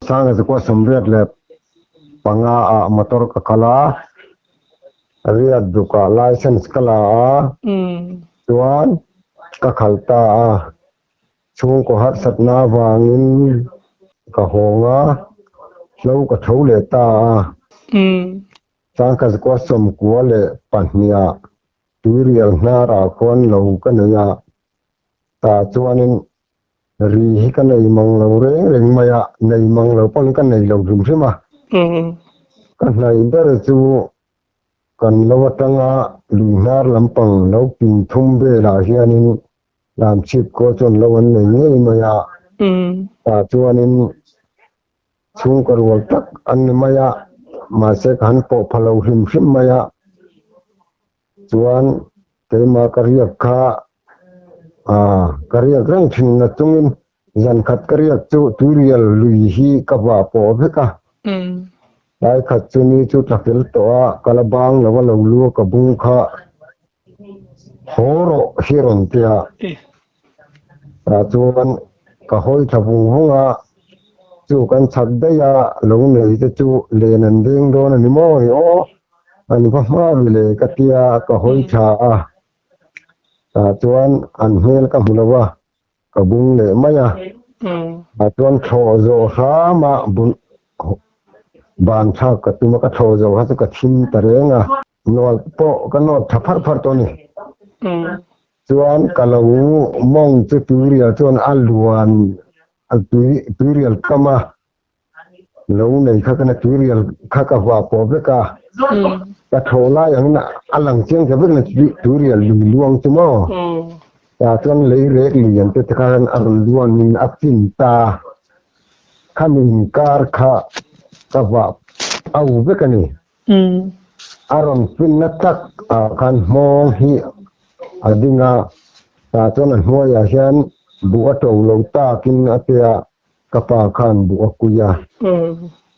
Sangazikua 85 ah motor ka kal a, riat dukah license ka la a, chuan ka khal ta a. Chhungkaw harsatna avangin ka hawng a, hlo ka tho leh ta a. Sangkazikua 92ah tuirial hnarah khuan lo ka nei a, tah chuanin Ri hi ka nei mang lo reng reng mai a, nei mang lo pawn ka nei lo hrim hrim a. Ka hnaih ber chu kan lo atanga lui hnar lampang lo pin thum velah hianin Lamchhip khua chuan lo an nei ngei mai a, tah chuanin chhungkaw rual tak an ni mai a, mahse ka han pawh pha lo hrim hrim mai a. Chuan keimah ka riak kha ah ka riak reng thin na chungin zan khat ka riak chu tuirial lui hi ka vah pawh vek a. Tlai khat chu ni chu tla fel tawh a, ka la bang lo a lo lu a ka bung kha haw rawh hi rawn ti a. Tah chuan ka hawi thla vung vung a, chu kan chhak daih a lo nei te chu len an deng dawn a ni maw ni aw. An va hma ve le ka tia ka hawi tha a, tah chuan an hmel ka hmu lo a, ka bung leh mai a. Tah chuan thlawh zawh hram a ban thlak ka tum a, ka thlawh zawh kha chu ka thim ta reng a. Nawt pawh ka nawt tha pharh pharh tawh a ni. Chuan ka lo mawng chu tuirial chuan a luan tuirial kam a. Lo nei kha kana tuirial kha ka hua pawh vek a, ka thaw lai angin a lang chiang ta vek na tuirial lui luang chu maw? Tah chuan lei rek lian te te khan a rawn luangin a fin ta, khami inkar kha ka vah au vek a ni. A rawn finna tak ah khan hmawng hi a ding a, tah chuan a hnuaiah hian buh a to lo takin a tia Ka pa khan buh a kui a,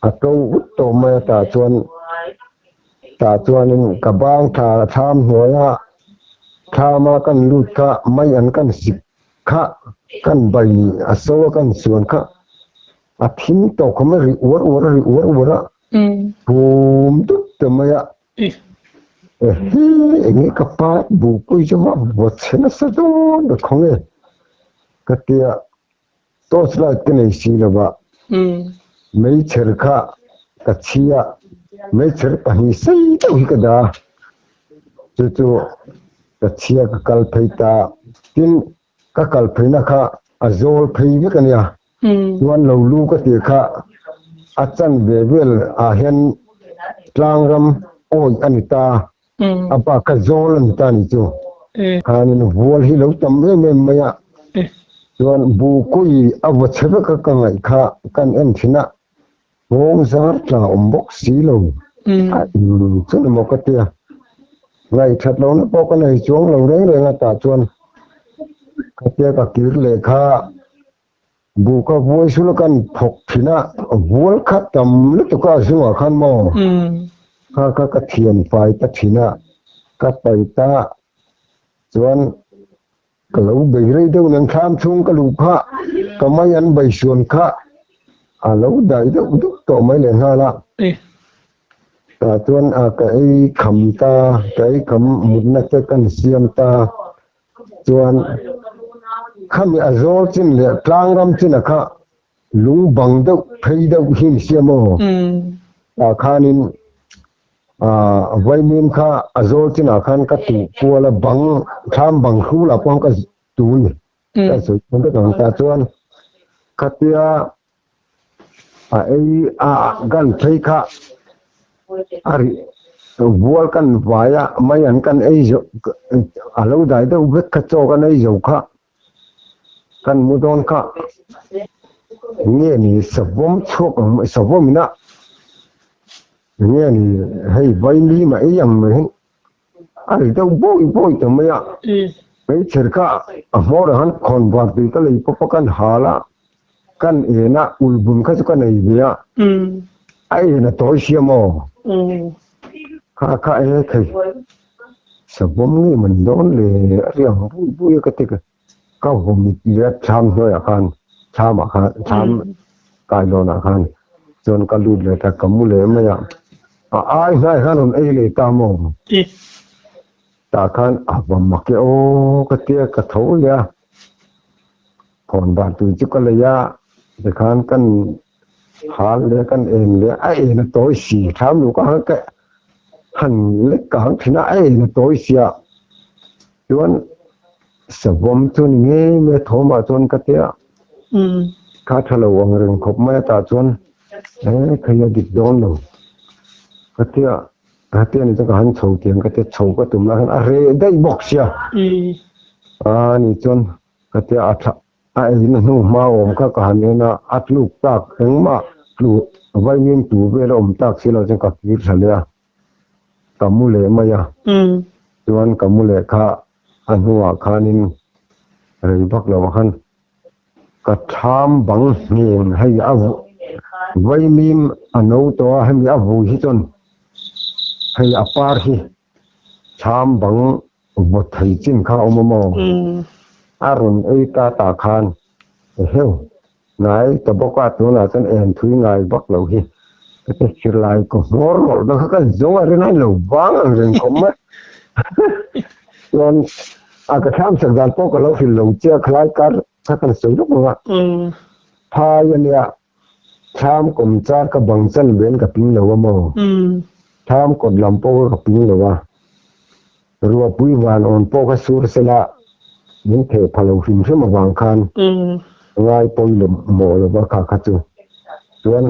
a to ut tawh mai a tah chuan tah chuanin ka bang tha a thlam hnuai a, thlama kan lut kha mai an kan sik kha kan bai a so a kan suan kha a thim tawh khawm a ri uar uar a ri uar uar a phum dup ta mai a ehe enge ka pa buh pui chu va vawt chhe nasa dawn ka khaw nge ka tia. Torch light ka nei si lo va, meichher kha ka chhi a, meichher pahnih sei deuh hi ka dah a, chu chu ka chhi a ka kal phei ta, tin ka kal pheina kha a zawl phei vek a nia, chuan lo lu ka tih kha a chan ve vel ah hian tlang ram awih a ni ta, a bak kha zawl a ni ta ni chu. Khanin vual hi lo tam em em mai a, chuan buhkui a vaw chhe vek a ka ngaih kha kan en thin a, nghawng zar tla awm bawk si lo a in chu ni maw ka tia, ngaihthat lohna pawh ka nei chuang lo reng reng a tah chuan ka tia ka kir leh kha buh ka vuai sul a kan phawk thin a, vual kha tam lutuk a zungah khan maw kha kha ka thian fai ta thin a, ka paih ta chuan Ka lo bei rei deuh nen thlam chhung ka luh kha ka mai an bei suan kha a lo dai deuh dup tawh mai leh nghal a. Tah chuan a ka ei kham ta, ka ei kham mutna te kan siam ta chuan khami a zawl chin leh tlang ram chin a kha lung bang deuh phei deuh hi ni sia maw? Tah khanin Vaimim kha a zawl chinah khan ka tuh kual a, bang thlam bang hrulah pawh ka tu ni. Ka sawi chuan ka ang tah chuan khatia a ei a gan phei kha a ri vual kan vai a, mai an kan ei zo a lo dai deuh vek kha chaw kan ei zo kha. Kan mu dawn kha nge ni savawm chhuak ang mai savawm ina nge ni hei vaimi mah ei ang mai hi a ri deuh bawi bawi ta mai a hmeichher kha a hmawr ah khan khawn var tui ka lei pawp a kan hal a kan en a ulbun kha chu ka nei ve a a en a tawi sia maw kha kha e thei. Savawm nge man dawn le a riang bui bui a ka ti ka ka vawmit leh a thlam hnuaiah khan thlamah khan thlam. Kailawn ah khan chuan ka lut leh ta ka mu leh mai a, a ai hnai khan rawn ei leh ta maw? Tah khan a va mak e aw ka tia ka tho leh a, khawn bar tui chu ka lei a, tikhan kan hal leh kan en leh a en a tawi si thlam luh ka han ka han lek ka hang thin a, a en a tawi si a, chuan savawm chu ni ngei mai a thawmah chuan ka tia. Kha tha lo ang reng khawp mai a tah chuan e khei a dik dawn lo ka tia ka tia ni chuan ka han chho tiang ka tia chho ka tum lai khan a reh daih bawk sia a ni chuan ka tia a tha a eina hnu hma awm kha ka han en a a tluk tak engmah tlu vaimim tu vel a awm tak si lo chuan ka kir tha leh a ka mu leh mai a chuan ka mu leh kha a hnuah khanin rei vak lo ah khan Ka thlam bang ngheng hei a vaimim a no tawh a, hemi a vui hi chuan hei a par hi thlam bang vaw thei chin kha a awm a maw? A rawn ei ta tah khan eheu ngai ta bawk a, tunah chuan en thui ngai vak lo hi ka ti silai ka hmawr rawlh na kha ka zawng a rin a lo vang ang reng khawp mai chuan A ka thlam sak dan pawh ka lo hrilh lo che a, khalai kar kha kan sawi lawk ang a. Phai a nia, thlam kawm char ka bang chan ven ka ping lo a maw? Thlam kawt lam pawh ka ping lo a, ruahpui van awn pawh kha sur sela min theh pha lo hrim hrim avang khan ngai pawi lo mawh lo va kha kha chu. Chuan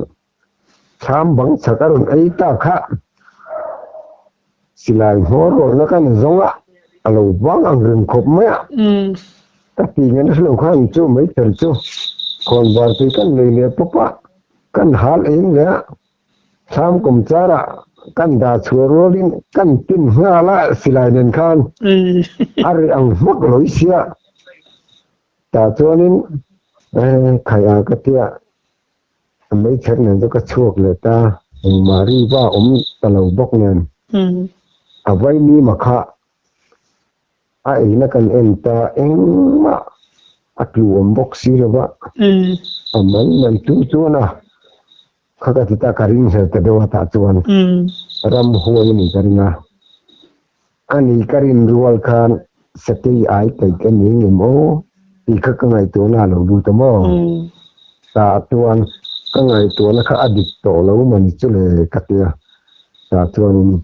Thlam bang chak a rawn ei ta kha silai hmawr rawlhna kan zawng a, a lo vang ang reng khawp mai a. Ka ti ngen hre lo khan chu meither chu khawnvar tui kan lei leh pawp a, kan hal eng leh a, thlam kawm charah kan dah chhuah rualin kan tin nghal a silai nen khan a reh ang hmak lo i sia. Tah chuanin khai a ka tia. A meither nen chu ka chhuak leh ta, engmah ri va awm ta lo bawk nen. A vaimima kha a eina kan en ta engmah a tlu awm bawk si lo va, a mai mai tu chuan a kha ka ti ta ka ring hlel ta deuh a tah chuan ramhuai a nih ka ring a, a ni ka rin rual khan Sakei ai kaih ka ni ngem aw tih kha ka ngaihtuahna a lo lut a maw? Tah chuan ka ngaihtuahna kha a dik tawh lo mani chu le ka ti a, tah chuanin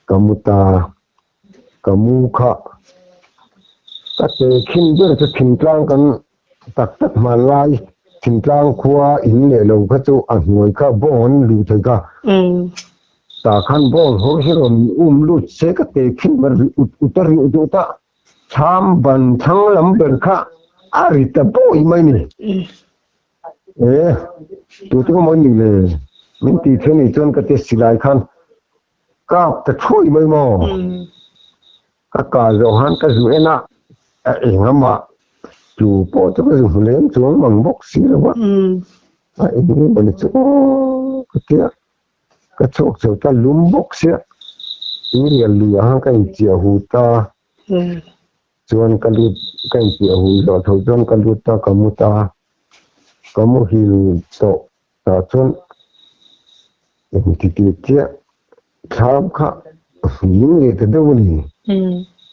ka mu ta, ka mu kha ka te khin ber chu thingtlang kan tak tak hmanlai thingtlang khua in leh lo kha chu a hnuai kha bawng an luh thei kha. Tah khan bawng hawr hi rawn um lut se ka te khin ber ri ut ut a ri ut ut a, thlam ban thlang lam ber kha a ri ta bawi mai ni. E, tute ka mawi ni le, min tih the ni chuan ka ti silai khan kap ta thuai mai maw. Ka kah zawh khan ka zu en a, a eng amah tu pawh chu ka zu hmu lem chuang mang bawk si lo a, a eng nge mawni chu aw ka ti a. Ka chhuak chho ta lum bawk sia, tuirial lui ah khan ka inchiah hu ta, chuan ka lut ka inchiah hu zawh tho chuan ka lut ta ka mu ta, ka muhil tawh tah chuan engti tih chiah thlam kha hlim leh ta deuh a ni,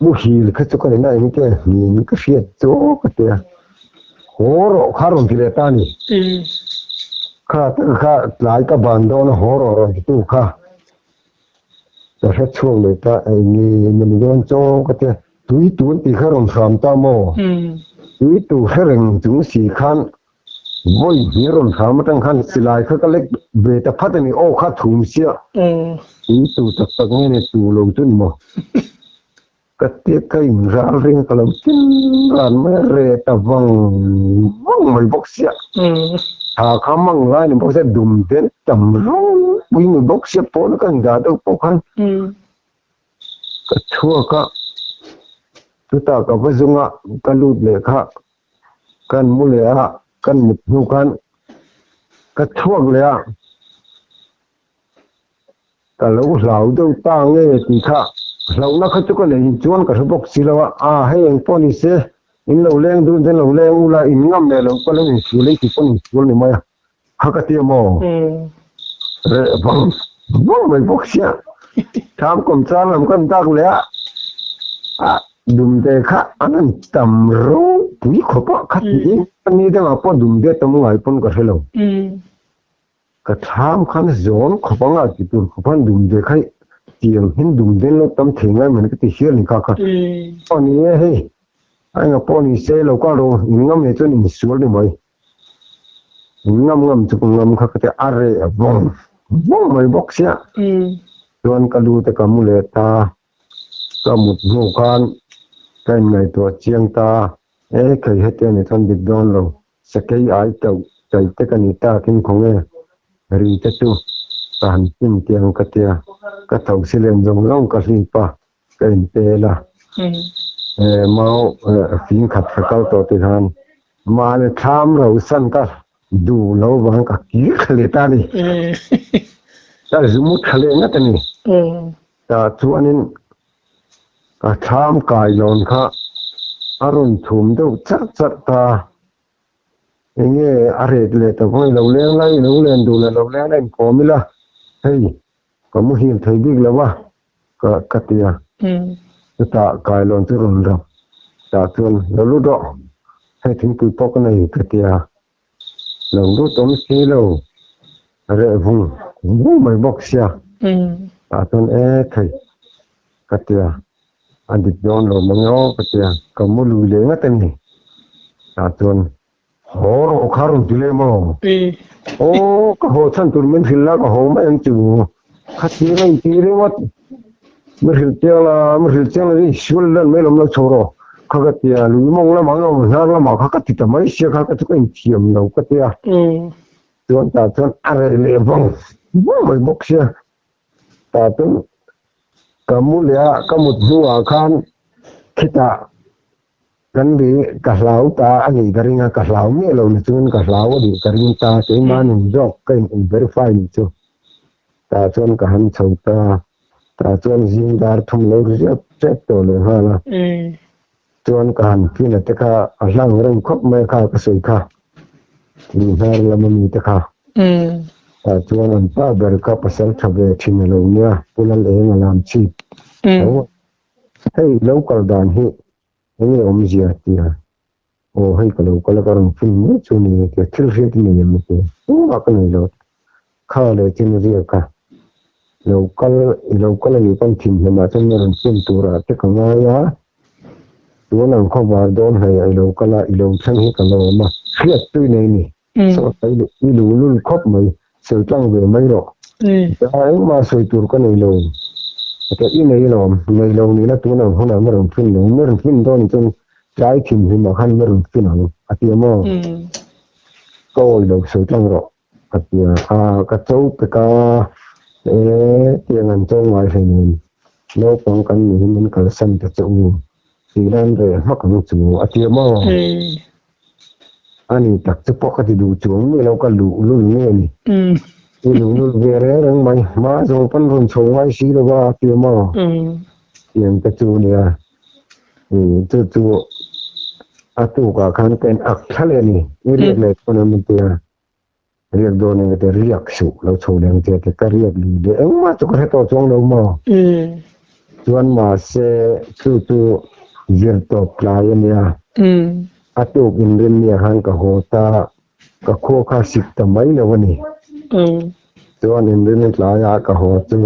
muhil kha chu ka ni na engte hlim ka hriat chu ka ti a. Haw rawh kha rawn ti leh ta a ni. Kha tak kha tlai ka ban dawn a haw rawh rawn ti tu kha ka hre chhuak leh ta eng nge mawni dawn chaw ka tia tui tun tih kha rawn hram ta maw? Tui tu hre reng chung si khan vawi hnih rawn hram atang khan silai kha ka lek ve ta phat a ni aw kha thum sia tui tu tak tak nge ni tu lo chu ni maw? Ka tia ka inral ring ka lo tin ran mai a, reh ta vang vang mai bawk sia. Tha kha mang lai ni bawk sia, dum te tam ropui ni bawk sia pawn ka indah deuh pawh khan ka chhuak a, chutah ka va zung a, ka lut leh kha kan mu leh a, kan mut hnu khan ka chhuak leh a. Ka lo hlau deuh ta nge tih kha hlauhna kha chu ka nei chuan ka hre bawk si lo a, a hei eng pawh ni se in lo leng dun chuan lo leng ula in ngam leh lo ka lo insual in ti pawn insual ni mai a. Kha ka ti a maw? Reh vang vang mai bawk sia. Thlam kawm chang lam kan dak leh a, a dumde kha an han tam ropui khawp a, kha tiin ni dangah pawh dumde tam ngai pawn ka hre lo. Ka thlam khan zawn khawp anga ti tur khawp han dumde kha tiang hian dumde lo tam thei ngai mai ka ti hial ni kha kha. Aw ni e hei, a enga pawh ni se lo kal rawh in ngam leh chuan insual ni mai. Ngam ngam chu ka ngam kha ka ti a reh vawng vawng mai bawk sia. Chuan ka lu te ka mu leh ta, ka mut hnu khan ka inngaihtuah chiang ta, e kei heti a ni chuan dik dawn lo, sakei ai tauh chai te ka ni takin khawnge ri te chu ka han pin tiang ka tia, ka tho si lem zawng zawng ka hlip a, ka inpel a, mau fing khat ka kal tawh ti khan mahni thlam rosan ka duh lo vang ka kir thla leh ta a ni. Ka zu thla leh ngat a ni. Tah chuanin ka thlam kailawn kha a rawn thum deuh charh charh ta. Enge a ret leh ta vang i lo leng lai, i lo len duh leh lo leng lai inkawm ila hei ka muhil thei bik lo a. Ka ka ti a. Chutah kailawn chu rawn rap tah chuan lo lut rawh, hei thingpui pawh ka nei ka ti a. Lo lut awm si lo, reh vung vung mai bawk sia. Tah chuan e thei ka ti a, a dik dawn lo mange aw ka ti a, ka mu lui leh ngat a ni. Tah chuan Haw rawh kha rawn ti leh maw? Aw ka haw chhan tur min hrilh la ka haw mai ang chu. Kha ti reng ti ringawt. Mi hrilh chiang la, mi hrilh chiang la i sual lan mai lawm lo chho rawh. Kha ka ti a, lui mawng lamah nge awm hnar lamah kha ka ti ta mai sia kha ka chu ka inthiam lo ka ti a. Chuan tah chuan a reh leh vang vang mai bawk sia. Tah chuan ka mu leh a, ka mut hnuah khan khitah Kan ri ka hlau ta a nih ka ring a, ka hlau miah lo ni chuan ka hlau a nih ka ring ta, keimah nun zawk ka in verify ni chu. Tah chuan ka han chho ta, tah chuan zing dar thum lo ri riap tep tawh leh nghal a. Chuan ka han fin a te kha a hlang reng khawp mai a kha ka sawi kha, mi hnar lam a mi te kha. Tah chuan an pa ber kha pasal tha ve thin a lo nia, Pu Lal Eng a lam chhip. Hei lo kal dan hi Enge awmzia tia aw hei ka lo kal a ka rawn fin mai chu ni tia thil hriat i nei em tia engmah ka nei lo kha leh chin riak a lo kal i lo kal a nih pawn thinhnem ah chuan na rawn fin tur ah te ka ngai a tun ang khawvar dawn hei ah i lo kal a i lo thleng hi ka lo awm a hriat chu i nei ni saw i luhlul khawp mai sawi tlang ve mai rawh tia engmah sawi tur ka nei lo tia i nei lawm nei lo ni la tun ang hunah na rawn fin lo na rawn fin dawn ni chuan tlai thinhlim ah khan na rawn fin ang a ti a maw ka awi lo sawi tlang rawh a ti a kha ka cho pek a e tiang an cho ngai hleinem naupang kan ni hi min kalsan ta che u tih lan reh hmak ang chu a ti a maw. A ni tak chu pawh ka ti duh chuang nge lo ka luh lul nge ni. I luh lul ve reng reng mai. Hma zawng pawn rawn chho ngai si lo va ti a maw? Tiang te chu nia. Chu chu a tukah khan ka in ak thla leh a ni. I riak leh dawn em tia. Riak dawn em tia riak suh lo chho leh ang che tia ka riak lui leh engmah chu ka hre tawh chuang lo maw? Chuan mahse chu chu zir tawp tlai a nia. A tuk inrinnia khan ka haw ta, ka khua kha sik ta mai lo a ni. Chuan inrinni tlaiah ka haw chu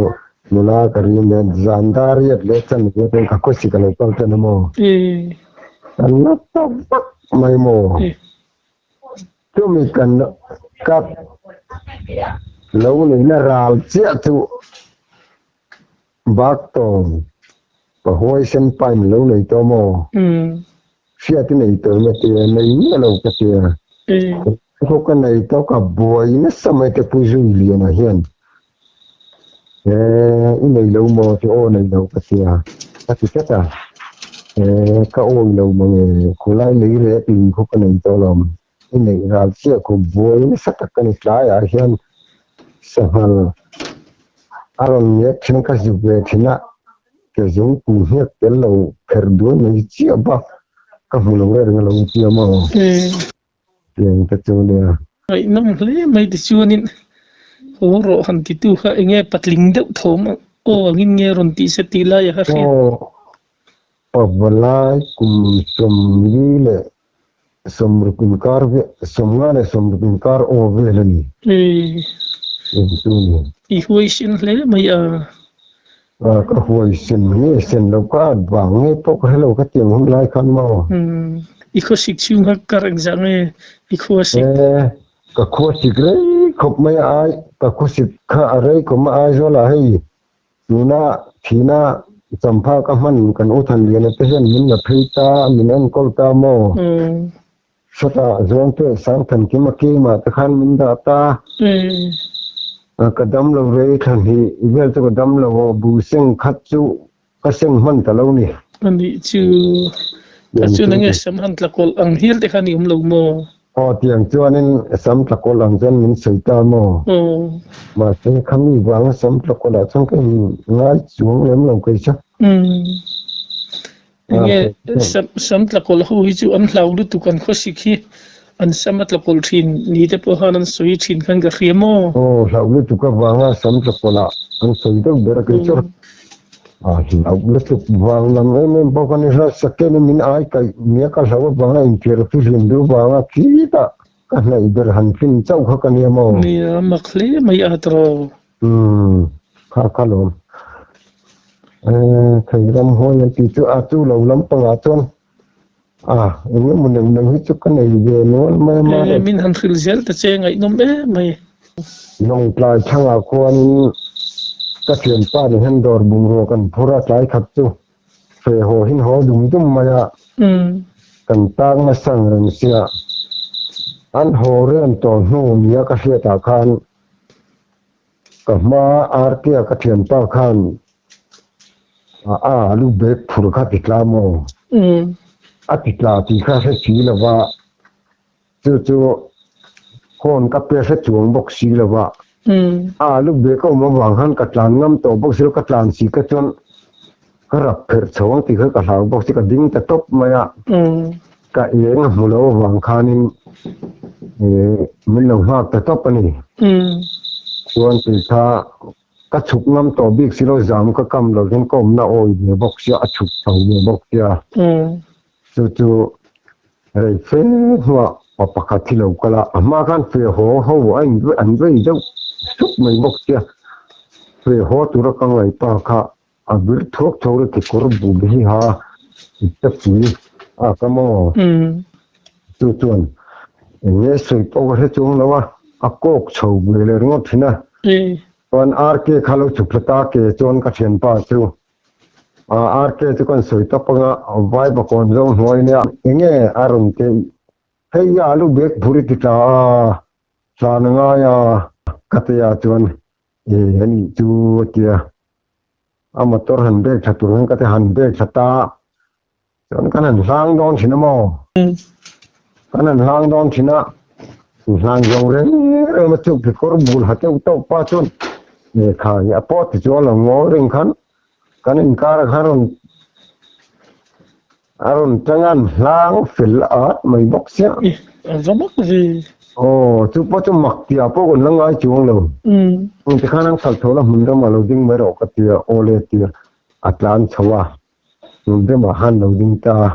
nula ka ri nen zan dar riat leh chan ve ten ka khaw sik a lo kal tan a maw? Kan la ta vak mai maw? Chumi kan ka lo neihna ral chiah chu Baktawng, ka huaisen pain lo nei tawh maw? Hriat i nei tawh em a tia, nei miah lo ka tia. Khaw ka nei tawh ka buai nasa mai te Pu Zui Liana hian eh i nei lo maw ti aw nei lo ka tia ka ti tlat a, eh ka awi lo mange khawlai lei rek lui khaw ka nei tawh lo i neih ral chiah khaw buai nasa tak ka ni tlaiah hian sanghal a rawn nek thin ka zuk ve thin a ke zungpui hnek tel lo pherh duai mai chiah bak ka hmu lo reng a lo tia maw tiang te chu nia. Ngaihnawm hle mai tichuanin haw rawh han titu kha enge patling deuh thawm aw angin nge rawn tih se tih lai a kha hriat. Aw pavalai kum 40 leh 60 inkar vel 50 leh 60 inkar aw vel a ni. Eng chu ni. I huaisen hle mai a. Ka huaisen nge sen lo ka at vang nge pawh ka hre lo ka tiang hun lai khan maw. I khuasik chhung kha kar engzah nge i khuasik? Ka khuasik rei khawp mai a ai, ka khuasik kha a rei khawp mai a Aizawl ah hei tuna thihna champha ka hman kan u Thanliana te hian min la phei ta, min enkawl ta maw? Sawtah Zawngte Sangthankima keimah te khan min dah ta. Ka dam lo rei thla hnih vel chu ka dam lo aw, bu seng khat chu ka seng hman ta lo ni. Anih chu, ta chuan enge sam han tla kawlh ang hial te khan i awm lo maw? Aw tiang chuanin sam tla kawlh ang chuan min sawi ta maw? Mahse khami vanga sam tla kawlh ah chuan ka in ngai chuang lem lo kei chu. Enge sam tla kawlh ho hi chu an hlau lutuk an khawsik hi an sam a tla kawlh thin ni te pawh khan an sawi thin khan ka hria maw? Aw hlau lutuk avanga sam tla kawlh ah an sawi deuh ber a kei chu. A hlau lutuk vang lam em em pawh khan i hla second in min ai kaih nia ka hlau avanga infiar fihlim duh vanga khitah ka hnaih ber han fin chauh kha ka nia maw? Nia mak hle mai a tawh. Umm kha kha lawm. Eeh thei ram hawi an tih chu a chu lo lampangah chuan a eng emaw neuh neuh hi chu ka nei ve nual mai a Eeh min han hrilh zel ta che ngaihnawm em mai. Lawngtlai thangah khuanin ka thianpa nih hian dawr bungrua kan phur a tlai khat chu feh haw hin haw dum dum mai a kan tang nasa ang reng sia an haw rem tawh hnu nia ka hriatah khan Ka hma Artea ka thianpa khan a alu bag phur kha ti tla maw? A ti tla tih kha hre si lo va, chu chu phone ka pe hre chuang bawk si lo va, a alu bag a awm avang khan ka tlan ngam tawh bawk si lo, ka tlan si ka chuan ka rap pherh chho ang tih kha ka hlau bawk si, ka ding ta tawp mai a, ka eng a hmu lo avang khanin min lo nghak ta tawp a ni. Chuan tih kha ka chhuk ngam tawh bik si lo, zam ka kam lo hian ka awmna awi ve bawk sia, a chhuk chho ve bawk sia, chu chu rei fe hnuah pa pakhat hi lo kal a, a hma khan fe haw ho a an vei deuh sup mai bawk sia, fe haw tura ka ngaih pa kha A vir thuak thuak ri kekawr bul hi ha ta pui a ka maw? Chu chuan eng nge sawi pawh ka hre chuang lo a, a kawk chho ve leh ringawt thin a. Chuan RK kha lo chhuk thla ta ke chuan ka thianpa chu RK chu kan sawi tawp anga vai bakawn zawng hnuai nia eng nge a rawn ti hei a lu bag phur i ti tla a, tlan a ngai a ka ti a chuan e anih chu a ti a. A motor han brake tha tur hian ka ti han brake tha ta chuan kan han hlang dawn thin a maw? Kan han hlang dawn thin a, hlang zo reng reng a chu kekawr bul ha teuh teuh pa chuan lehkha hi a pawh ti chuan lo ngawi reng khan kan inkar ah khan rawn A rawn tang a, an hlang fel at mai bawk sia. I, a va mak ve. Aw, chu pawh chu mak tih ah pawh kan la ngai chuang lo. Engti khan an khalh tho la hmun ramah lo ding mai rawh ka ti a, aw le ti a, a tlan chho a, hmun ramah khan lo ding ta a,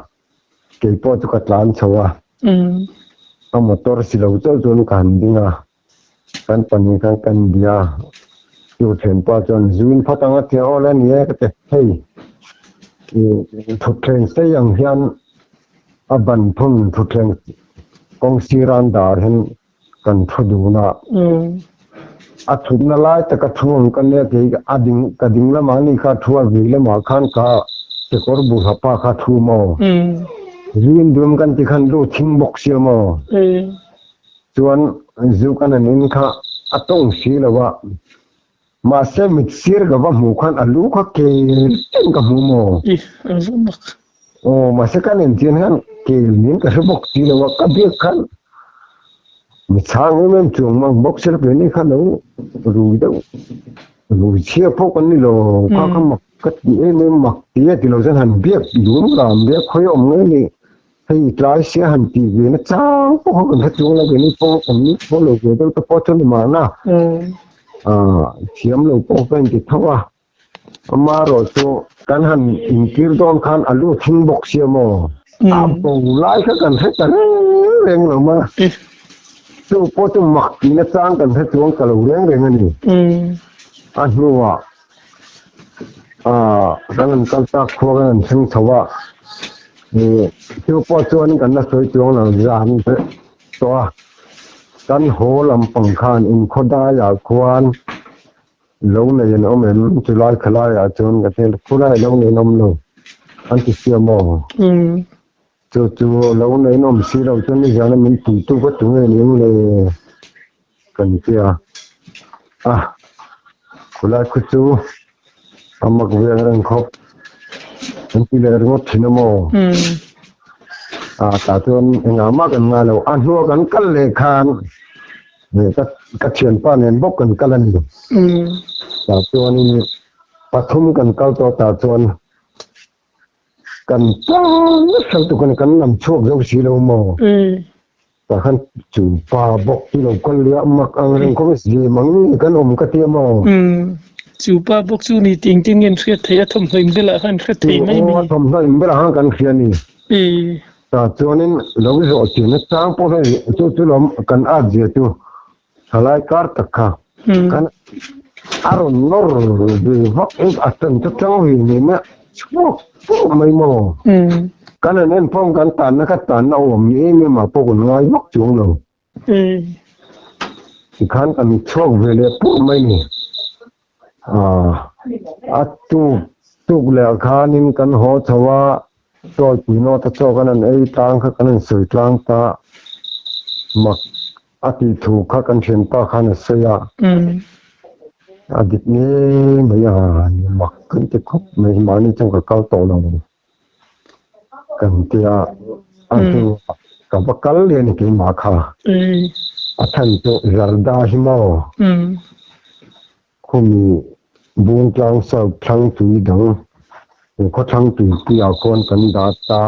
kei pawh chu ka tlan chho a, a motor si lo chauh chuan ka han ding a, kan pahnih khan kan bia a, chu thianpa chuan zuin phawt ang a ti a, aw le ni e ka ti, hei thutthleng sei ang hian a ban phun thutthleng kawng sir an dar hian kan thu dun a, a thutna lai taka thu ang ka nia kei a ding ka ding lamah ni kha thu a vei lamah khan ka kekawr buhla pa kha thu maw, zuin dum kan ti khan lu thing bawk sia maw. Chuan zu kan han in kha a tawng si lo a, mahse mit sir ka va hmuh khan a lu kha kel chen ka hmu maw? I, a va mak. Aw, mahse kan en chian khan kel nin ka hre bawk si lo a, ka biak khan mi chhang em em chuang mang bawk si lo, keini kha lo rui deuh, rui chhia pawh kan ni lo, kha kha mak ka ti em em, mak ti a ti lo chuan han biak lum lam biak khawi awm ngei ni. Hei tlai sia han tih ve na chang pawh kha kan hre chuang lo ve ni pawh kan ni pawh lo ve deuh te pawh chu ni mahna thiam lo pawh ka inti tho a, amaherawh chu kan han inkir dawn khan a lu thing bawk sia maw a bo lai kha kan hre ta reng reng lo ma chu pawh chu mak tihna chang kan hre chuang ta lo reng reng a ni. A hnuah Kan han kal tak khua kan han thleng chho a, chu pawh chuan kan la sawi chuang lo zan tawh a, kan haw lampang khan inkhaw daiah khuan lo nei an awm em chulai khalaiah chuan ka hre khulai lo nei an awm lo an ti sia maw? Chu chu lo nei an awm si lo chuan nizana min puitu ka tu nge ni ang le? Kan tia a, khulai khu chu a mak ve ang reng khawp an ti leh ringawt thin a maw? A tah chuan engah mah kan ngai lo, a hnua kan kal leh khan ka ka thianpa nen bawk kan kal a ni. Tah chuanin pathum kan kal tawh tah chuan Kan tlang nasa lutuk a ni, kan lam chhuak zo si lo maw? Tah khan chu pa bawk chu lo kal leh a, mak ang reng khawp a zim ang nge kan awm ka ti a maw? Chu pa bawk chu ni ting tin nge an hriat theih a, thawmhnaw inbelah khan an hriat thei mai mi? Aw, thawmhnaw inbelah khan kan hria a ni. Tah chuanin lo zawh chian atang pawh hian chu chu lawm kan at zia chu Thalai kar tak kha kan a rawn nawr ve vak em a tan chu tang ve nen a chhuak pawh mai maw? Kan han en pawh kan tanna kha tanna awm ni em em ah pawh kan ngai vak chuang lo. Tikhan kan chhuak ve leh pawh mai ni. A tuk tuk leh ah khanin kan haw chho a, chawlpui nawt a chaw kan han ei tlang kha kan han sawi tlang ta mak A tih thu kha kan thianpa khan a sawi a, a dik ngei mai a, mak kan ti khawp mai, mahni chuan ka kal tawh lo kan ti a, a hnu ka va kal leh a ni keimah kha, a chhan chu Zarda hi maw khumi Bungtlang South thlang tui dang khawthlang tuipuiah khawn kan dah ta.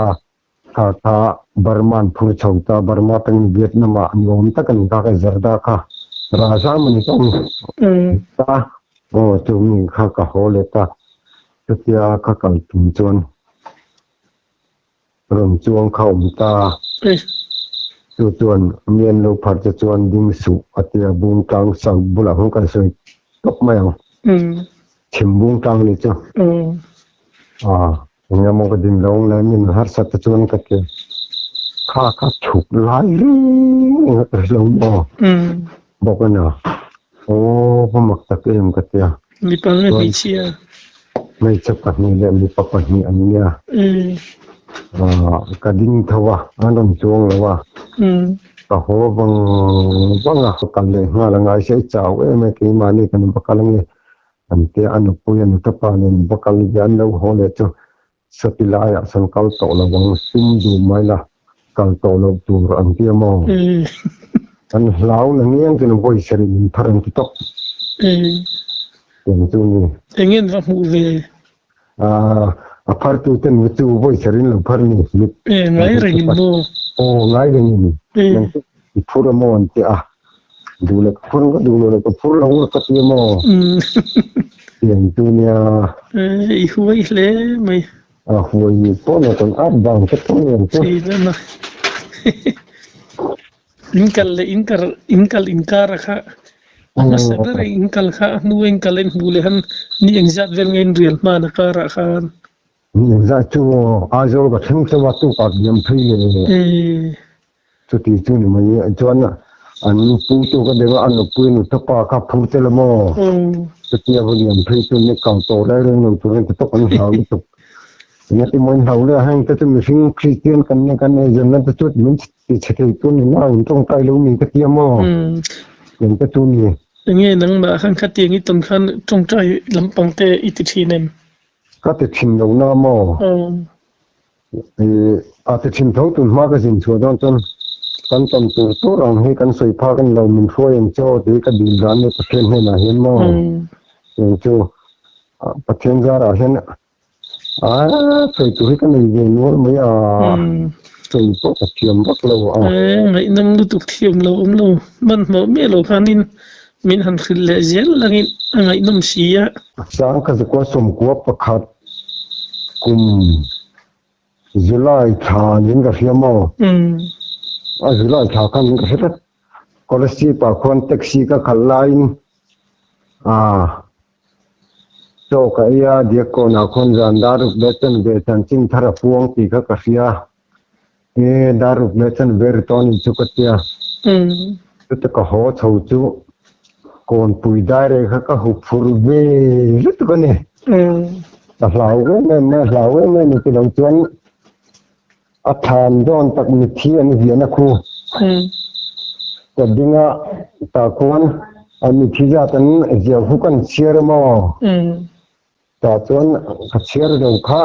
Kha kha Burma an phur chho ta, Burma atangin Vietnam ah an awm tak a ni kha ka Zarda kha Raja maw ni tawng ta aw chu mi kha ka haw leh ta chutia ka kal tum chuan rawn chuang kha awm ta chu chuan mi an lo phar che chuan ding suh a tia Bungtlang south bulah khan kan sawi tawp mai ang chhim Bungtlang ni chu a. Eng emaw ka din lo le min harsat te chuan ka ti kha kha chhuk lai reng reng a ka hre lo maw bawk a nia aw va mak tak em ka tia Mipa nge hmeichhia? Hmeichhe pahnih leh mipa pahnih an nia ka ding tho a an rawn chuang lo a ka haw vang vang a ka kal leh nghal a ngai se i chau em e keimahni kan va kal ange An tia a nupui a nutapa nen va kal ve an lo haw leh chu sawti laiah sawn kal tawh lo ang sum duh mai la kal tawh loh tur an tia maw? An hlau na ngiang chuan vawi sarih min phar an ti tawp. Tiang chu ni. Eng en va hmuh ve? A phar tu ten va chu vawi sarih in lo phar ni. Ngai reng in maw? Aw ngai reng in. Nang chu i phur a maw an ti a. Duh leh ka phur ka duh lo leh ka phur lo ka ti maw? Tiang chu nia. I huai hle mai. A huai pawh nia kan at vang te pawh nia chu. Thei na. In kal leh in kar in kal inkar a kha a hmasa ber a in kal kha a hnu a in kal a in hmuh leh han ni engzat vel nge in rial hman a karah khan. Ni engzat chu Aizawl ka thleng chauh a tukah diam phei leh. Chuti chu ni mai chuan an pu tu ka deuh a, a nupui nu pa kha phur tel a maw? Chutia va lian phei chu ni kal tawh lai reng lo turin ti tawk an hlau lutuk. Engati maw in hlau le a, heng te chu mihring Kristian kan nia kan eizawnna te chu min ti chhe thei tur ni na, in tawngtai lo mi ka ti a maw? Tiang te chu ni. Enge nangmah khan khatiang i tawn khan tawngtai lampang te i ti thin em? Ka ti thin lo na maw? A ti thin tho tun hma ka zin chhuah dawn chuan kan tam tur tur ang hi kan sawi phak a ni lo, min hruai ang che aw tih ka dil dan leh Pathian hnenah hian maw tiang chu Pathian zarah hian a sawi tur hi ka nei ve nual mai a. Sawi pawh ka thiam vak lo a. Ngaihnawm lutuk thiam lo awm lo. Hmanhmawh miah lo khanin min han hrilh leh zel langin a ngaihnawm si a. Sangkha zakua sawmkua pakhat kum July thla niin ka hria maw? A July thla khan ka hre tlat. Kolasib ah khuan taxi ka khalh laiin ah chaw ka ei a, Diakkawnah khuan zan dar ruk leh chanve chanchin thar a puang tih kha ka hria. E dar ruk leh chanve ri tawh a nih chu ka tia. Chute ka haw chho chu kawnpui daireh kha ka hup phur ve lutuk a ni. Ka hlau em em mai, hlau em em ti lo chuan a thlan dawn tak mitthi an ziahna khu ka ding a, tah khuan a mitthi zat an ziah khu kan chhiar a maw? Tah chuan ka chhiar lo kha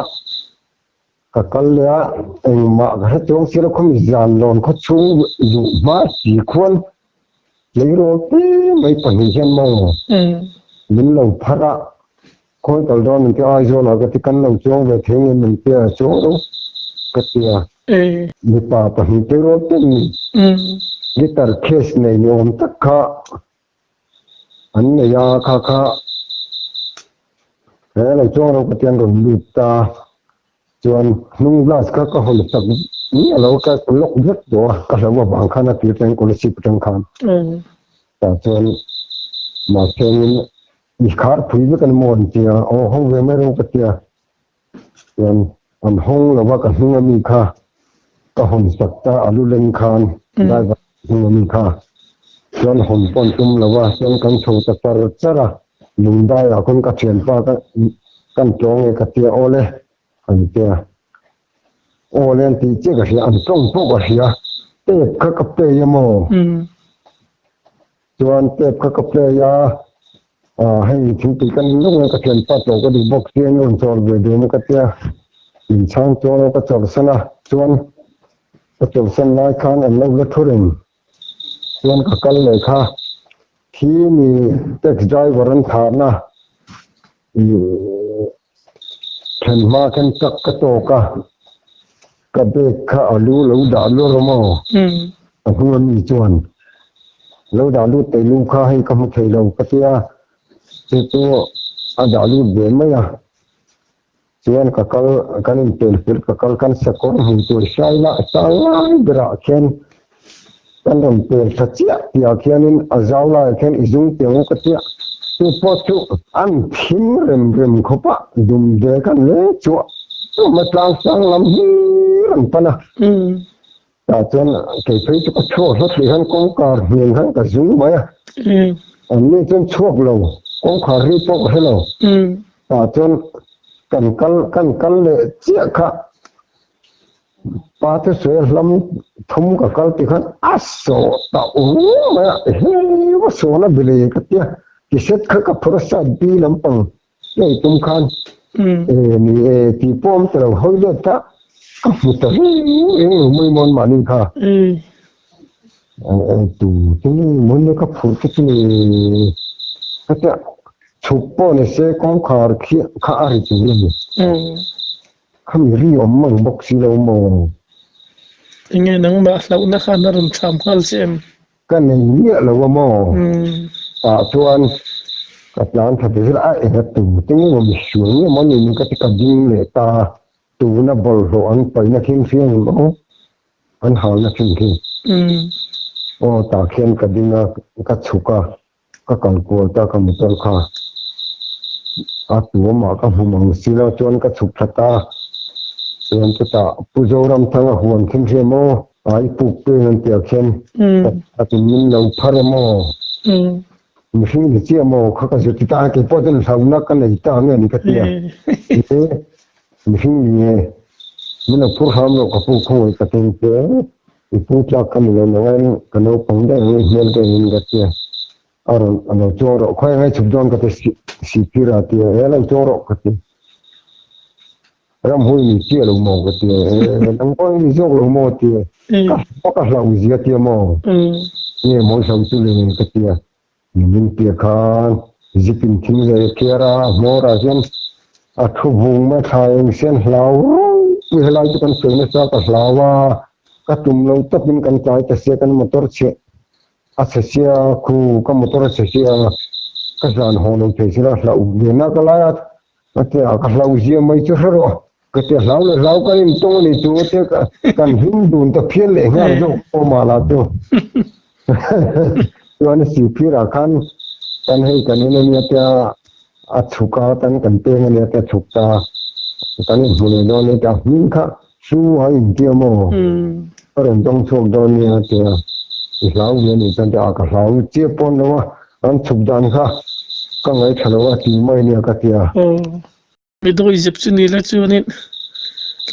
ka kal leh a, engmah ka hre chuang si lo, khawmi zan lawn khaw chhung luh hma si khuan tleirawl te mai pahnih hian maw min lo pharh a, khawi kal dawn min ti Aizawl ah ka ti kan lo chuang ve thei nge min tia chuang lo ka tia mipa pahnih tleirawl te guitar case nei ni awm tak kha An nei a, kha kha he lo chuang lo ka tian rawn lut ta chuan hnung glass kha ka hawn sak miah lo ka lock vek tawh a, ka hlo avang khan a tir atangin scholarship atang khan tah chuan mahsengin i khar phui vek an maw an tia aw ho ve mai rawh ka tia chuan an hawng lo va ka hnung ami kha ka hawn sak ta a lu leng khan driver hnung ami kha chuan hawn pawh an tum lo va chuan kan chho ta char char a lungdai ah khawn ka thianpa ka kan tlawng e ka tia awle an tia awle an tih chiah ka hria an tawng pawh ka hria tape kha ka play a maw chuan tape kha ka play a. Aw hei thingpui kan in lawk nge ka thian pat lo ka duh bawk sia in rawn chawl ve dun a ka tia min chhang chuan aw ka chawlhsan a chuan ka chawlhsan lai khan an lo la thu reng chuan ka kal leh kha khi mi taxi driver an thahna ih then hma khan truck ka tawk a ka bag kha a lu lo dah luar awm aw a hnung ami chuan lo dah lut thei lu kha hei ka hmu thei lo ka tia chu chu a dah lut ve mai a chuan ka kal kan inpel fel ka kal kan sakawr hmu tur hrai lah sang lai berah khian kan rawn pel tha chiah tihah khianin a zau laiah khian i zung teh ang ka tia chu pawh chu an thim rem rem khawp a dum ve khan le chuah chuah tlang sang lam hi rawn pan a. Tah chuan kei phei chu ka chhuak hlawt hlih khan kawngkhar hniang khan ka zung mai a, an ni chuan chhuak lo, kawngkhar ri pawh ka hre lo. Tah chuan kan kal kan kal leh chiah kha pa chu sawi a hlam thum ka kal tih khan a sawh ta ung mai a, he va sawn a bile ka tia, ti set kha ka phur a side B lampang Hei tum khan e ni e tih pawh awm ta lo hawi let kha ka hmu ta reng reng lo mai mawn mahni kha. Tu chu nge mawn le ka phurh te chu ni ka tia chhuk pawh ni se kawngkhar khi kha a ri tur a ni. Khami ri awm mang bawk si lo maw. Enge nangmah hlauhna khan a rawn cham nghal che em? Ka nei miah lo a maw? Tah chuan ka tlan tha zel a, enga tu te nge maw misual nge maw ni ka ti ka ding leh ta a, tuna bawlhhlawh an paihna khin hria ang maw? An halna khin khi. Aw tah khian ka ding a, ka chhuk a, ka kal kual ta ka motor kha a tuamah ka hmu mang si lo chuan ka chhuk thla ta chuan chutah Pu Zoramthanga huan khin hria maw ai puk peng an tih ah khian ka tin min lo phar a maw mihring ni chiah maw kha ka zir ti ta a keipawh chuan hlauhna ka nei ta nge ni ka ti a mihring ni nge min lo phur hram loh ka pu khawngaih ka tin che. I pu tlak ka ni lo nangin ka naupang daih ang i hmel ka engin ka tia a rawn a lo chuang rawh khawi angai chhuk dawn ka ti sihphir a tia e lo chuang rawh ka ti ramhui ni chiah lo maw ka tia e nang pawh i ni zawk lo maw tia ka ka hlau zia tia maw nge mawi hlau chu le ka tia min tia khan zipin thing zai a phiar a hmawr ah hian a thu vung mai thla eng sian hlau rawih helai chu kan sawi nasa ka hlau a. Ka tum lo tawpin kan tlai ta sia kan motor chhe a chhe sia khu ka motor a chhe sia ka zan haw lo thei sela hlauh ve na ka lai a ka ti a ka hlau zia mai chu hre rawh ka ti a hlau leh hlau kan intawng a ni chu te kan hlim dun ta phian leh nghal zawk pawh mah lah chu chuan sihphir ah khan kan hei kan in ania tia a chhuk a tan kan peng ania tia chhuk ta kan inhmu leh dawn ania tia hming kha Chu a intia maw? Ka rawn dawng chhuak dawn nia a ti a, i hlau ve a nih chuan a ka hlau chiah pawn lo a, an chhuk dan kha ka ngaithla lo a ti mai nia ka ti a. Aw, mi dawi zep chu ni la chuanin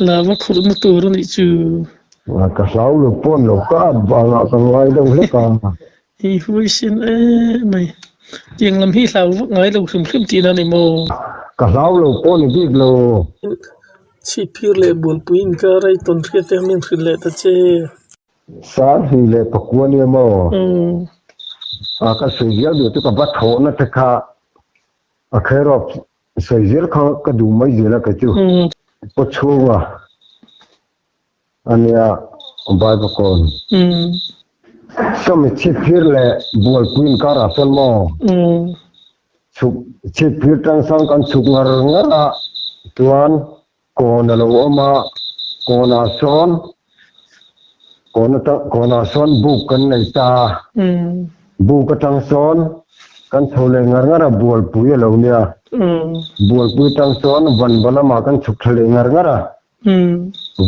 lava khurhna tur a nih chu. Ka hlau lo pawn lo, ka at vangah ka ngai deuh hlek a. I huaisen em mai. Tiang lam hi hlau vak ngai lo hrim hrim tihna a ni maw? Ka hlau lo pawh ni bik lo. Chhipphir leh Bualpui inkar a i tawn hriat te min hrilh leh ta che. Sarhi leh Pakua nia maw? A ka sawi zial duh chu ka va thawhna te kha a kherawp sawi zel kha ka duh mai zel a kei chu. Pawchhunga Ania Bible kawn. Sawmi chhipphir leh Bualpui inkarah sawn maw? Chhuk chhipphir tang sawn kan chhuk ngar ngar a, chuan kawn a lo awm a, kawnah sawn kawn atang kawnah sawn buk kan nei ta a, buk atang sawn kan chho leh ngar ngar a, Bualpui a lo nia, Bualpui tang sawn Vanva lamah kan chhuk thla leh ngar ngar a.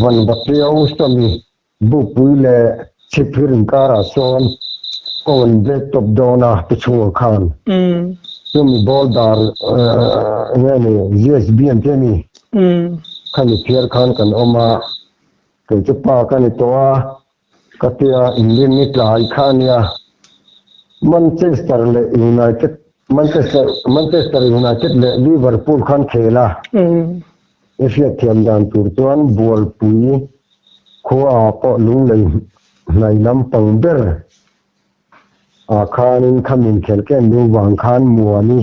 Van Vapiau sawmi Bukpui leh Chhipphir inkarah sawn kawn bek tawp dawn a ti chhungah khan chumi boulder enge ni GSB an ti a ni khami phiar khan kan awm a kei chu pa ka ni tawh a ka tia inrinni tlai kha a nia Manchester leh United Manchester Manchester United leh Liverpool khan khel a. I hriatthiam dan tur chuan Bualpui khuaah pawh lunglei hnai lampang ber ah khanin kham inkhel ken deuh vang khan Muani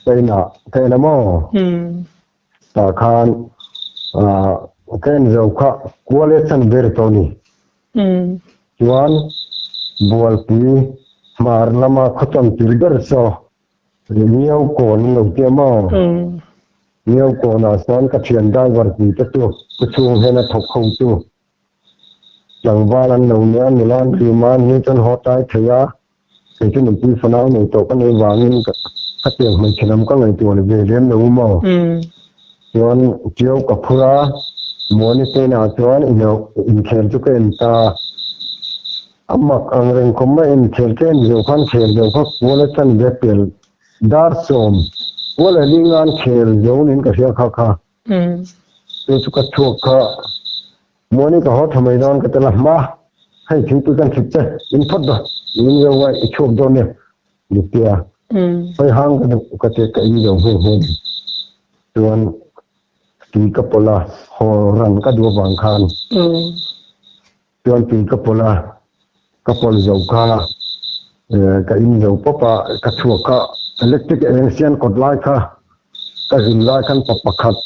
China ka en a maw? Tah khan ka en zo kha kual e chan ber tawh a ni. Chuan Bualpui hmar lama khawchang tir ber saw Miau kawn an lo ti a maw? Miau kawnah sawn ka thian driver pui te chu pu chhung hian a thawk ho chu tlangval an lo nia, nula an rim a, ni chuan haw tlai thei a, kei chu nupui fanau nei tawh ka nei vangin ka tiang hmeichhe lam ka ngaihtuah ve lem lo maw? Chuan Tiau ka phur a, Muani China chuan inkhel chu ka en ta. A mak ang reng khawp mai, inkhel ka en zo khan khel zo kha kual a chan ve pel dar sawm kual a ling an khel zo niin ka hria kha kha. Chu chu ka chhuak kha Muani ka haw tha mai dawn ka tel a hma hei thingpui kan thlit che in phawt dawn in zo a i chhuak dawn nia Nitia hawi hang ka duh ka ti ka in zo nghe nghe chuan tui ka pawlh a haw ran ka duh avang khan Chuan tui ka pawlh a, ka pawlh zo kha ka in zo pawp a, ka chhuak a, electric eng sian kawt lai kha ka zin lai khan pa pakhat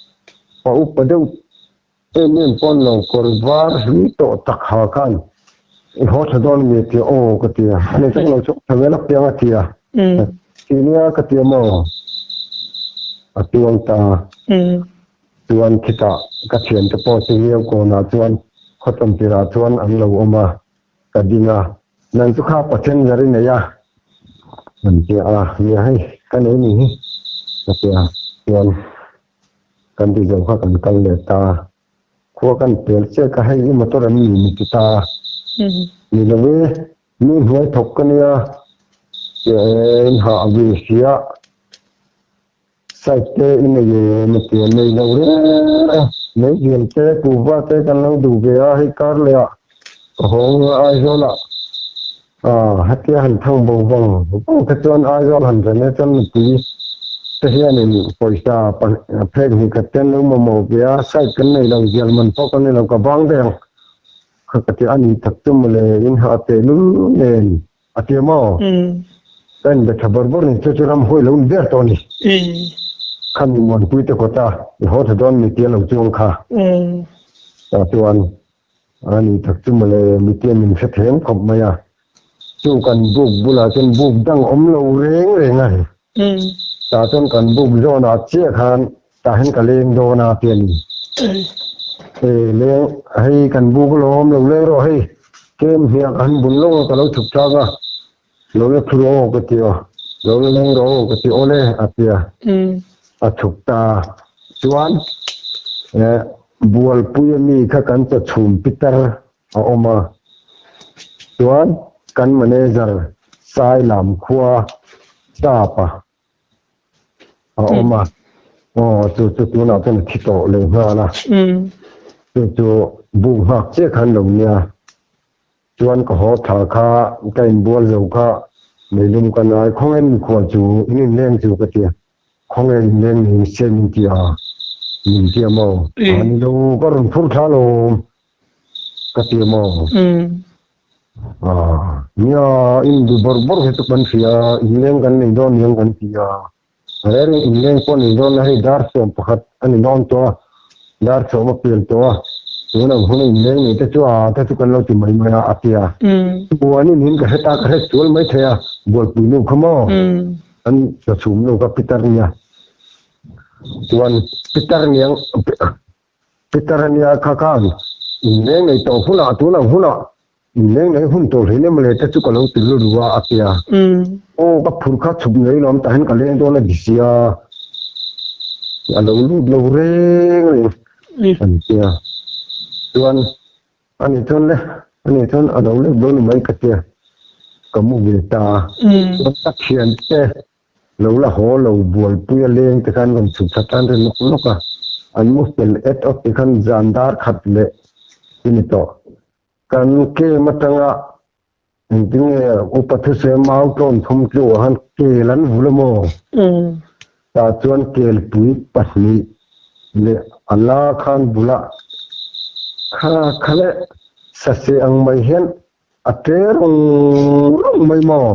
pa upa deuh em em pawn lo kawr var hlui tawh tak ha khan i haw tha dawn mi a ti a, aw ka ti a, ani chu ka lo chhuak tha ve lawk piang a ti a, ti nia ka ti a maw a tuang ta. Chuan khitah ka thiante pawh chu Miau kawnah chuan khawtawm tirah chuan an lo awm a, ka ding a, nang chu kha passenger i nei a? An ti a, nia hei ka nei ni hi ka ti a, chuan kan ti zo kha kan kal leh ta, khua kan pel chiah ka hei i motor em ni mi ti ta, ni lo e, mi hnuai thawk ka nia, in hah ve sia. Side te i nei em a tia nei lo reng a, meizial te kuhva te kan lo duh ve a, hei kar leh ah ka hawng a Aizawl ah ah hetia han thang bo vang vang te chuan Aizawl han ren e chuan nupui te hianin pawisa phek hnih khat te an lo mamawh ve a, side kan nei lo zial man pawh kan nei lo ka bang daih ang kha ka ti a ni tak chu mawle in hah teh lul nen. A ti maw? Ka inbe tha bawr bawr ni chu chu ram huai lo ni ber tawh a ni. Kha mi muanpui te kawta i haw tha dawn mi tia lo chuang kha. Tah chuan A ni tak chu mawle, mite min hre thleng khawp mai a. Chu kan buk bulah chuan buk dang awm lo reng reng a. Tah chuan kan buk zawnah chiah khan tah hian ka leng dawn a ti a ni. E leng hei kan buk alawm lo leng rawh hei kem hniak han bun lawk a ka lo chhuk thlak a lo la thu rawh aw ka ti a lo la leng rawh aw ka ti awle a ti a a chhuk ta chuan bualpui ami kha kan chawchhum pitar a awm a, chuan kan manager Sailam khua Sapa a awm a, aw chu chu tunah chuan a thi tawh leh nghal a, chu chu buk nghak chiah khan lo nia, chuan ka haw thla kha ka inbual zo kha meilum ka nai khawnge mikhual chu in inleng chu ka tia. Khawnge inleng ning se min ti a, min ti a maw? A ni lo, ka rawn phur thla lo ka ti a maw? A nia, in du bawrh bawrh hi chu kan hria, inleng kan nei dawn niang kan ti a. Reng inleng pawh nei dawn la hei dar 11 a ni dawn tawh a, dar 10 a pel tawh a, tun ang huna inleng nei te chu a te chu kan lo ti mai mai a, a ti a. Buanin in ka hre ta, ka hre sual mai thei a, bualpui nu kha maw? An ka chhum lo ka pitar nia chuan pitar niang pitar ania kha khan inleng nei tawh hunah tunang hunah inleng nei hun tawh hlei nem le te chu ka lo ti lut a a tia aw ka phur kha chhuk ngei lawm tahin ka leng dawn a ti sia a lo lut lo reng reng an tia chuan Ani chuan le, ani chuan a lo lek dawn mai ka tia, ka mu ve ta a. Chuan ka thiante lo la haw lo bualpui a leng te khan rawn chhuk thla tan ri lawk lawk a, an mu fel et awt ti khan zan dar khat leh i ni tawh. Kan kem atanga engtinge upa thusem mau tlawn thum tluah khan kel an vul a maw? Tah chuan kelpui pahnih leh a la khan bulah kha kha leh sase ang mai hian a tle rawng rawng mai maw?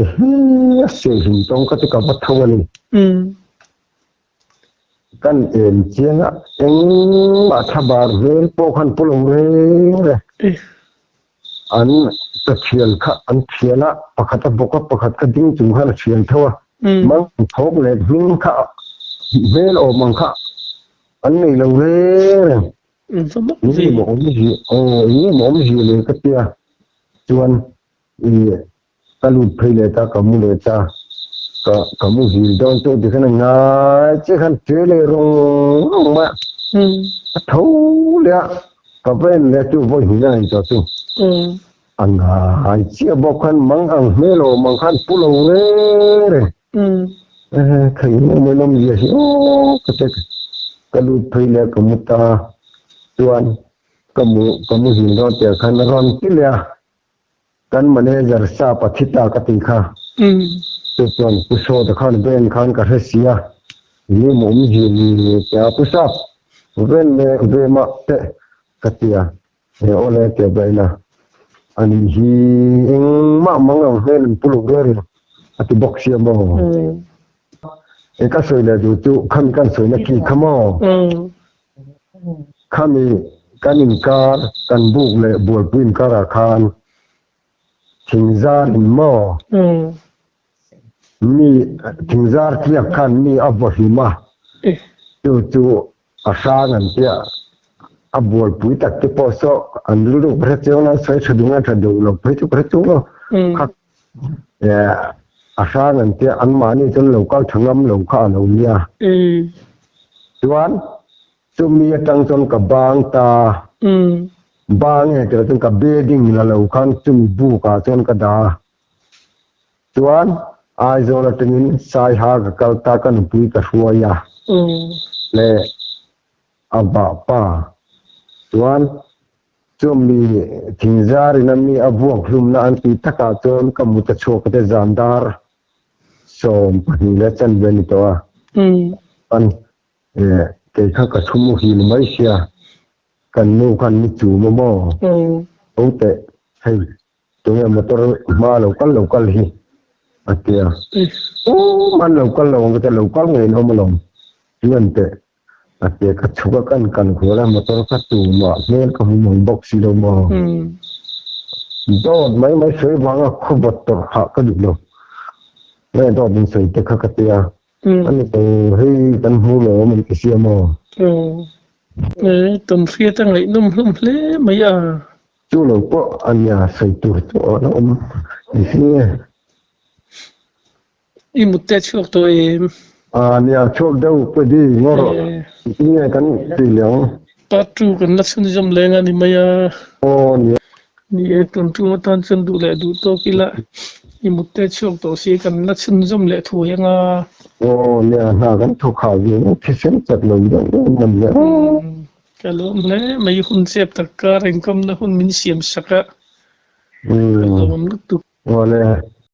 Ehe a sehhim tawng ka ti ka va tho a ni. Kan en chiang a, engmah thlabar hmel pawh khan pu lo reng reng. An ka thial kha an thial a, pakhat a bawk a, pakhat kha ding chung khan a thial tho a. Mang thawk leh hming kha hmel awm ang kha an nei lo reng reng. Eng emaw awmzia aw eng emaw awmzia leh ka tia chuan i Ka lut phei leh ta, ka mu leh ta, ka ka mu hil dawn chu tikhan a ngai che khan che leh rawng rawng mai a, a tho leh a, ka va en leh chu vawi hnih a nei tawh chu. A ngai chiah bawk khan mang ang hmel awm ang khan pu lo reng reng. Khaih maw maw lawm zia hi aw ka ti ka lut phei leh ka mu ta chuan ka mu ka mu hil dawn tih ah khan a rawn ti leh a. Kan manager sap a thi ta ka ti kha. Chu chuan Pu Sawta khan ven khan ka hre sia, ni maw awm zir ni tia Pu Sap, ven leh ve mah teh ka tia, he aw le tia bain a, ani hi engmah mang ang hmel in pu lo rel a ti bawk sia maw? E ka sawi leh duh chu khami kan sawina ki kha maw? Khami kan inkar, kan buk leh bualpui inkarah khan thingzar in maw? Mi thingzar tliak khan mi a vaw hlim a, chu chu a hrang an tia, a bualpui tak te pawh saw an rilru ka hre chiang lo, an sawi tha duh nge tha duh lo phei chu ka hre chung lo. Kha a hrang an tia, anmahni chuan lo kal tha ngam lo kha a lo nia. Chuan chumi atang chuan ka bang ta, bang nge tilo chuan ka building la lo khan chumi buk ah chuan ka dah a. Chuan Aizawl atangin Saiha ka kal ta ka nupui ka hruai a leh a vahpa chuan Chumi thingzar in a mi a vuak hlumna an tih takah chuan ka mut a chhuak te zan dar 12 leh chanve a ni tawh a. An kei kha ka thu muhil mai sia, kan nu khan ni chum a maw? Ho teh, hei tunge motor hma lo kal lo kal hi a ti a. Awm an lo kal lo ang ka ti a, lo kal ngei an awm alawm, chu an teh. A tia ka chhuk a kan kan khual a motor kha tumah hmel ka hmu mang bawk si lo maw. Dawt mai mai sawi vanga khawbawt tawrh hah ka duh lo. Nge dawt in sawi te kha ka tia. Ani lo hei kan hmu lo awm an ti sia maw. E tawn hriat a ngaihnawm hlawm hle mai a. Chu lo pawh a nia sawi tur chu a la awm ni e. I mut te chhuak tawh em? A nia chhuak deuh pawh i ngaw rawh. Engtin nge kan tih leh ang? Part 2 kan la chhunzawm leng a ni mai a. Aw nia. Ni e, tun tum atan chuan duh leh duh tawk ila i mut te chhuak tawh si kan la chhunzawm leh thuai ang a. Aw nia, hna kan thawk hah ve ang thisen chat lo deuh deuh man le. Ka lawm hle mai, hun chep tak kar inkamna hun min siam sak a, ka lawm lutuk. Aw le.